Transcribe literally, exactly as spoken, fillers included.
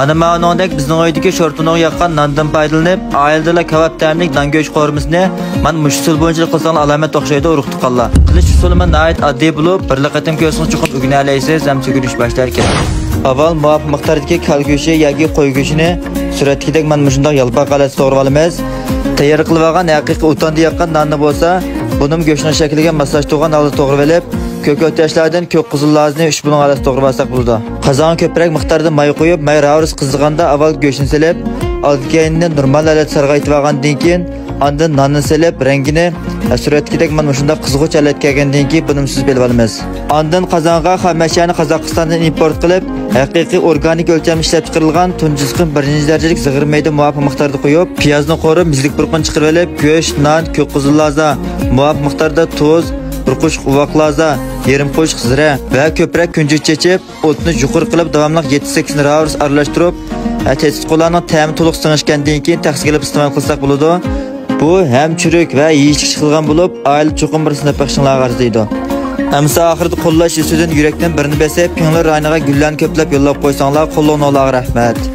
ئەنە مانىڭدەك بىزنىڭ ئۆيدىكى شورپىنىڭغا ياققان ناندىن پايدىلىنىپ، ئائىلىدىلا كاۋاپ تەملىك نان گۆش قورۇمىسىنى مانا مۇشۇ ئۇسۇل بويىچە قىلساڭلار ئالامەت ئوخشايدۇ، ئۇرۇق تۇغقانلار. قىلىش ئۇسۇلى مانا ناھايىتى ئاددىي بولۇپ، بىرلا قېتىم كۆرسىڭىز چوقۇم ئۆگىنەلەيسىز ھەم ئۆگىنىش باشلار كېرەك. ئاۋۋال مۇۋاپىق مىقداردىكى كالا گۆشى ياكى قوي گۆشىنى سۈرەتتىكىدەك مانا مۇشۇنداق يالپاق ھالەتتە توغرىۋالىمىز. تەييار قىلىۋالغان ھەقىقىي ئۇتاندا ياققان ناننى بولسا، بۇنىمۇ گۆشنىڭ شەكلىگە ماسلاشتۇرغان ھالدا توغرىۋېلىپ، كۆكتات ياشلاردىن كۆك قىزىل لازىنى ئۈچ بۇلۇڭ ئارىسىدا توغرىۋالساق بولىدۇ. قازانغا كۆپرەك مىقداردا ماي قۇيۇپ، ماي راۋۇرۇس قىزىغاندا ئاۋۋال گۆشنى سېلىپ، ئالدى كەينىنى نورمال ھالەتتە سارغايتىۋالغاندىن كېيىن، ئاندىن ناننى سېلىپ، رەڭگىنى سۈرەتتىكىدەك مانا مۇشۇنداق قىزغۇچ ھالەتكە كەلگەندىن كېيىن، بۇنى سۈزۈپ ئېلىۋالىمىز. ئاندىن قازانغا خام مەشەنى قازاقىستاندىن ئىمپورت قىلىپ، ھەقىقىي ئورگانىك ئۆلچەمدە ئىشلەپچىقىرىلغان تۇنجى سىقىم بىرىنچى دەرىجىلىك زىغىر مەيدە مۇۋاپىق مىقداردا قۇيۇپ، پىيازنى قورۇپ، مىزىلىك پۇرىقىنى چىقىرىۋېلىپ، گۆش، نان، كۆك قىزىل لازا، مۇۋاپىق مىقداردا تۇز، بىر قوشۇق ئۇۋاق لازا، يېرىم قوشۇق زىرە ۋە كۆپرەك كۈنجۈت چېچىپ، ئوتنى يۇقىرى قىلىپ، داۋاملىق يەتتە سەككىز راۋۇرۇس ئارىلاشتۇرۇپ، تېتىتقۇلارنىڭ تەمى تولۇق سىڭىشكەندىن كېيىن تەخسىگە ئېلىپ ئىستېمال قىلساق بولىدۇ. بۇ ھەم چۈرۈك ۋە يېيىشلىك چىقىدىغان بولۇپ، ئائىلىدە چوقۇم بىرسى نەپ بېقىشىڭلارغا ئەرزىيدۇ. ئەمىسە ئاخىرىدا قوللاش يۈزىسىدىن يۈرەكتىن بىرنى بېسىپ، پىڭلې رايونىغا گۈللەرنى كۆپلەپ يوللاپ قويساڭلار، قوللىغىنىڭلارغا رەھمەت.